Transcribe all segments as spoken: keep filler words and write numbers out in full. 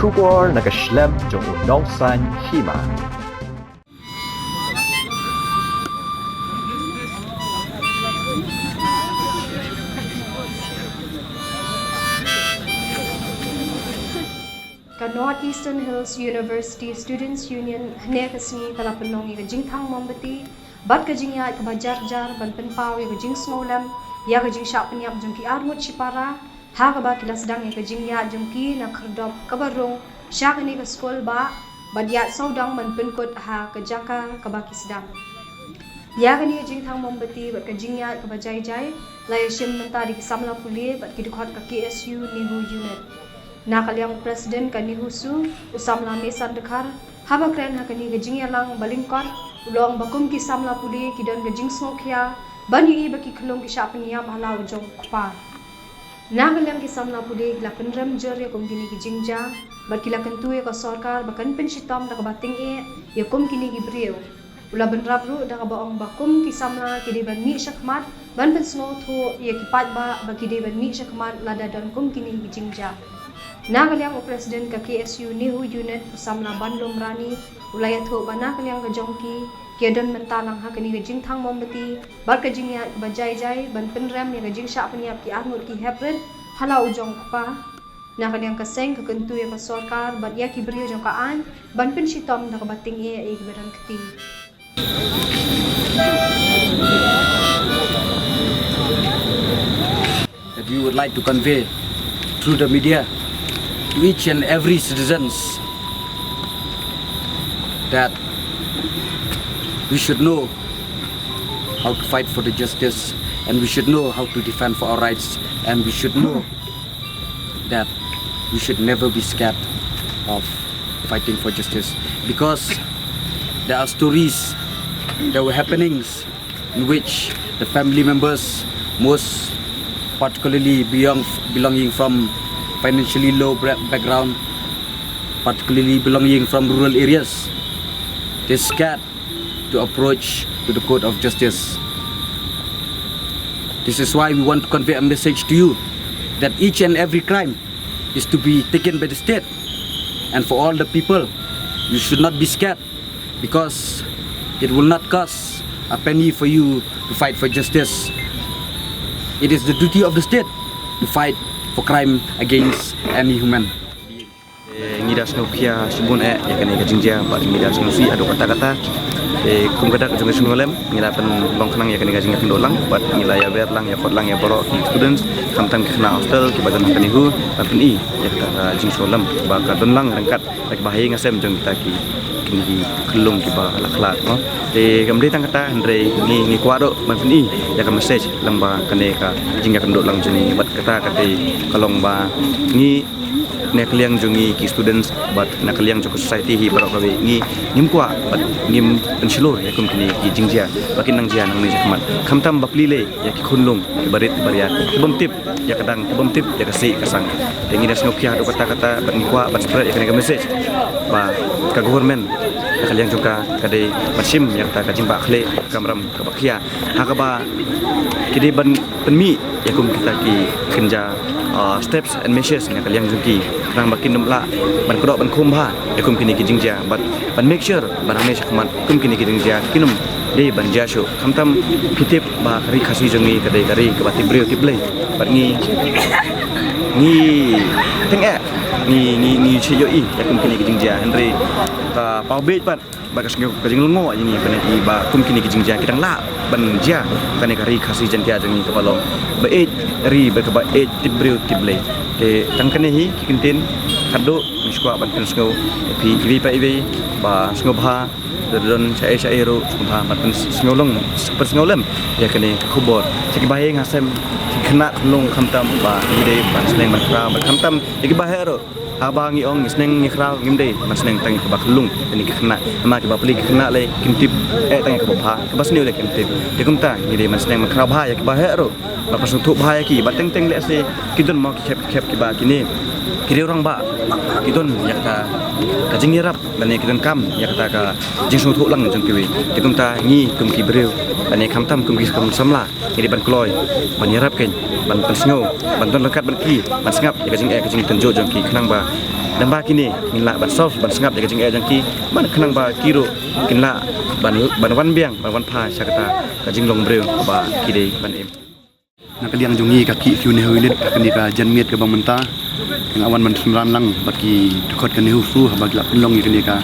Khubor na ka shlem jong u nongsan hima. Ka North Eastern Hills University Students Union hynne ka sngi ka la pynlong ïa ka jingthang mombati bad ka jingïaid kaba jar jar ban pynpaw ïa ka jingsngewlem ïa ka jingshah pynïap jong ki arngut shipara, ha kaba ki la sdang ïa ka jingïaid jong ki na khyrdop kaba rung sha kane ka skul ba bad ïaid sawdong ban pynkut ha ka jaka kaba ki sdang. Ïa kane ka jingthang mombati bad ka jingïaid kaba jai jai la ïashim mynta da ki samla pule bad ki dkhot ka K S U NEHU Unit. Na ka liang u President ka NEHUSU, u samla Mesan Dkhar, haba kren ha kane ka jingïalang ba lyngkot, u la ong ba kum ki samla pule ki don ka jingsngewkhia ban ïohi ba ki khyllung ki shah pynïap ha la u jong u kpa. Na ka liang ki samla pule ki la pynrem jur ïa kum kine ki jingjia bad ki la kyntu ïa ka sorkar ba kan pynshitom da kaba tyngeh ïa kum kine ki briew. U la bynrap ruh da kaba ong ba kum ki samla ki dei ban mih shakhmat ban pynsngewthuh ïa ki paidbah ba ki dei ban mih shakhmat lada don kum kine ki jingjia. Na ka liang u President ka K S U NEHU Unit u samla Banlum Rani u la ïathuh ba na ka liang ka jong ki, ki ïadon mynta lang ha kane ka jingthang mombati bad ka jingïaid kaba jai jai ban pynrem ïa ka jingshah pynïap ki arngut ki hep rit ha la u jong u kpa. Na ka liang ka seng ka kyntu ïa ka sorkar bad ïa ki briew jong ka aiñ ban pynshitom da kaba tyngeh ïa kiba don kti. That we would like to convey through the media to each and every citizens that we should know how to fight for the justice, and we should know how to defend for our rights, and we should know that we should never be scared of fighting for justice, because there are stories, there were happenings in which the family members, most particularly belong, belonging from financially low bra- background, particularly belonging from rural areas, they scared to approach to the court of justice. This is why we want to convey a message to you that each and every crime is to be taken by the state, and for all the people, you should not be scared, because it will not cost a penny for you to fight for justice. It is the duty of the state to fight for crime against any human. Ngi da sngewkhia shibun eh ïa kane ka jingjia bad ngi da sngewsih haduh katta katta. Te kum ka dak jong ka jingsngewlem ngi la pynlong khnang ïa kane ka jingïakynduh lang bad ngi la ïawer lang, ïakhot lang ïa baroh ki students, khamtam ki khynnah hostel kiba don ha ka NEHU, ban pyni ïa kata ka jingsngewlem ba ka don lang ryngkat da kiba ha ïing ha sem jong kita ki, kine ki khyllung kiba la khlad, no. Te kam dei tang kata hynrei ngi, ngi kwah ruh ban pyni ïa ka message lyngba kane ka jingïakynduh lang jong ngi bad kata ka dei ka long ba ngi na ka liang jong ngi ki students bad na ka liang jong ka society hi baroh kawei ngi ngim kwah bad ngim pynshlur ïa kum kine ki jingjia ba kin nang jia nangne shakhmat. Khamtam ba plie lei ïa ki khunlung kiba rit kiba riat, kibym tip ïa ka dang, kibym tip ïa ka sih ka sang. Te ngi da sngewkhia haduh katta katta bad ngi kwah ban spread ïa kane ka message ba ka government na ka liang jong ka ka dei ban shim ïa kata ka jingbakla kamram kaba khia ha kaba ki dei ban pynmih ïa kum kita ki kynja, uh, steps and measures na ka liang jong ki khnang ba kin ym lah ban kdew ban khum bha ïa kum kine ki jingjia bad ban make sure ba nangne shakhmat kum kine ki jingjia kin ym dei ban jia shuh. Khamtam phi tip ba ka ri Khasi jong ngi ka dei ka ri kaba tip briew tip Blei bad ngi, ngi teng eh ngi, ngi, ngi shu ïohi ïa kum kine ki jingjia hynrei ka paw beit pat ba ka sngew ka jinglyngngoh ïa ngi ban ïohi ba kum kine ki jingjia ki dang lah ban jia kane ka ri Khasi Jaiñtia jong ngi kaba long ba ïeit ri bad kaba ïeit tip briew tip Blei. Te tang kane hi ki kyntien khadduh ngi sngewbha ban pynsngew ïa phi iwei pa iwei ba sngewbha, don shaei shaei ruh sngewbha ban pynsngew long, pynsngew lem ïa kane ka khubor sha kiba ha ïing ha sem, sha ki khynnah khunlung khamtam ba ngi dei ban sneng ban khraw bad khamtam ïa kiba heh ruh. Haba ngi ong ngi sneng ngi khraw ngim dei ban sneng tang ïa kiba khyllung, ïa ki khynnah, namar kiba plie ki khynnah lei kim tip eh tang ïa kaba bha, kiba sniew lei kim tip. Te kumta ngi dei ban sneng ban khraw bha ïa kiba heh ruh, ban pynsngewthuh bha ïa ki, ba teng teng lehse ki don mo ki khep ki khep kiba kine ki riew rangbah ki don ïa kata ka jingïarap lane ki donkam ïa kata ka jingsngewthuh lang jong kiwei. Te kumta ngi kum ki briew lane khamtam kum ki samla ngi dei ban kloi ban ïarap kein ban, ban sngew, ban don ryngkat bad ki, ban sngap ïa ka jingeh ka jingtynjuh jong ki, khnang ba, dang ba kine ngin lah ban solve, ban sngap ïa ka jingeh jong ki, ban khnang ba ki ruh kin lah ban, ban wan biang, ban wan phai sha kata ka jinglong briew ba ki dei ban im. Na ka liang jong ngi ka Kyiw Nehru Unit, kane ka janmiet kaba mynta nga wan ban synran lang bad ki dkhot ka Nehru School haba ki la pynlong ïa kane ka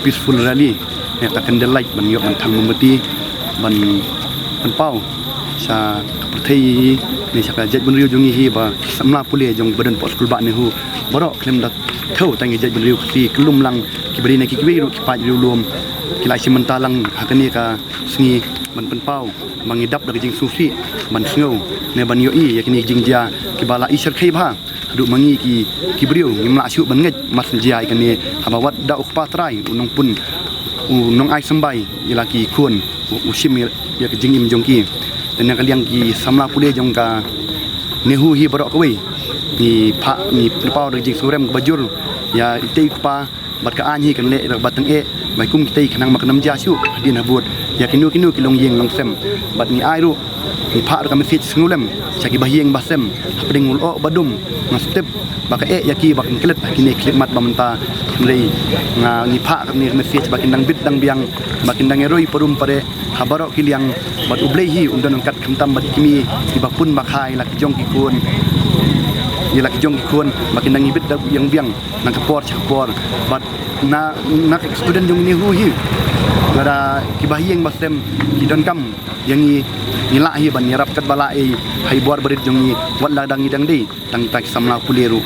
peaceful rally, ne ka candlelight, ban ïoh ban thang mombati, ban pynpaw sha ka pyrthei ne sha ka jaitbynriew jong ngi hi ba ki samla pule jong ba don poh skul bah Nehru baroh khlem da thew tang ïa jaitbynriew Khasi, kyllum lang kiba dei na ki kiwei ruh ki paid riewlum, ki la shim bynta lang ha kane ka sngi ban pynpaw ba ngi dap da ka jingsngewsih, ban sngew ne ban ïohi ïa kine ki jingjia kiba la i shyrkhei bha. Haduh ma ngi ki, ki briew ngim lah shuh ban ngeit mar shu jia ïa kane, haba wat da u kpa trai u nongpun, u nongai symbai ïa la ki khun, u, u shim ïa, ïa ka jingim jong ki. Te na ka liang ki samla pule jong ka Nehru hi baroh kawei ngi phah, ngi pynpaw da ka jingsngewrem kaba jur ïa itei u kpa bad ka aiñ hi kan leh da kaba tyngeh, ba kum kitei khnang ba kan ym jia shuh hadien habud ïa kino kino ki longïing longsem. Bad ngi ai ruh, ngi phah ruh ka message sngewlem sha ki bahaïing bahasem hapdeng u lyoh ba dum. Nga sngewtip ba ka eh ïa ki ba kin klet ha kine ki khlieh mat ba mynta. Hynrei nga, ngi phah kane ka message ba kin dang bit dang biang, ba kin dang ïaroi parum pareh ha baroh ki liang, bad U Blei hi un don ryngkat khamtam bad ki kmie kiba pun ba kha ïa la ki jong ki khun, ïa la ki jong ki khun, ba kin dang ïabit da biang biang na ka por sha ka por. Bad na, na ka student jong ngi Nehru hi, lada ki bahaïing bahasem ki donkam ïa ngi, ngi lah hi ban ïarap katba lah ei ha i bor barit jong ngi, wat la dang ngi dang dei tang kita ki samla pule ruh.